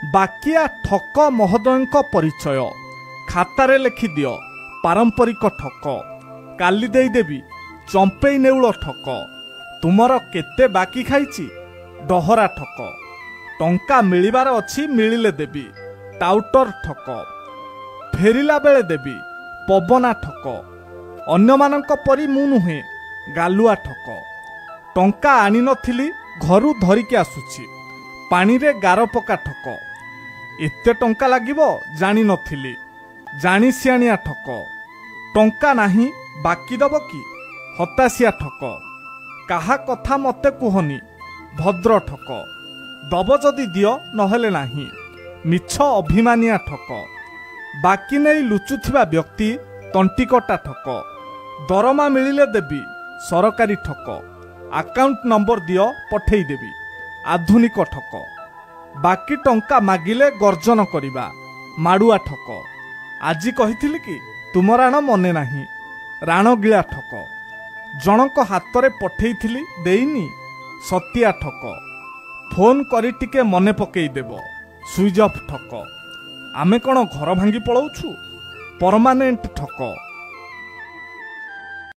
ବାକିଆ ଠକ ମହୋଦୟଙ୍କ ପରିଚୟ ଖାତାରେ ଲେଖିଦିଅ, ପାରମ୍ପରିକ ଠକ। କାଲି ଦେଇଦେବି, ଚମ୍ପେଇ ନେଉଳ ଠକ। ତୁମର କେତେ ବାକି ଖାଇଛି, ଡହରା ଠକ। ଟଙ୍କା ମିଳିବାର ଅଛି, ମିଳିଲେ ଦେବି, ଟାଉଟର ଠକ। ଫେରିଲା ବେଳେ ଦେବି, ପବନା ଠକ। ଅନ୍ୟମାନଙ୍କ ପରି ମୁଁ ନୁହେଁ, ଗାଲୁଆ ଠକ। ଟଙ୍କା ଆଣିନଥିଲି, ଘରୁ ଧରିକି ଆସୁଛି, ପାଣିରେ ଗାର ପକା ଠକ। ଏତେ ଟଙ୍କା ଲାଗିବ ଜାଣିନଥିଲି, ଜାଣିସିଆଣିଆ ଠକ। ଟଙ୍କା ନାହିଁ, ବାକି ଦବ କି, ହତାଶିଆ ଠକ। କାହା କଥା ମୋତେ କୁହନି, ଭଦ୍ର ଠକ। ଦବ ଯଦି ଦିଅ, ନହେଲେ ନାହିଁ, ମିଛ ଅଭିମାନିଆ ଠକ। ବାକି ନେଇ ଲୁଚୁଥିବା ବ୍ୟକ୍ତି ତଣ୍ଟିକଟା ଠକ। ଦରମା ମିଳିଲେ ଦେବି, ସରକାରୀ ଠକ। ଆକାଉଣ୍ଟ ନମ୍ବର ଦିଅ, ପଠେଇଦେବି, ଆଧୁନିକ ଠକ। ବାକି ଟଙ୍କା ମାଗିଲେ ଗର୍ଜନ କରିବା, ମାଡ଼ୁଆ ଠକ। ଆଜି କହିଥିଲି କି ତୁମ ରାଣ ମନେ ନାହିଁ, ରାଣଗିଳା ଠକ। ଜଣଙ୍କ ହାତରେ ପଠେଇଥିଲି, ଦେଇନି, ସତିଆ ଠକ। ଫୋନ୍ କରି ଟିକେ ମନେ ପକେଇଦେବ, ସୁଇଚ୍ ଅଫ୍ ଠକ। ଆମେ କ'ଣ ଘର ଭାଙ୍ଗି ପଳଉଛୁ, ପରମାନେଣ୍ଟ ଠକ।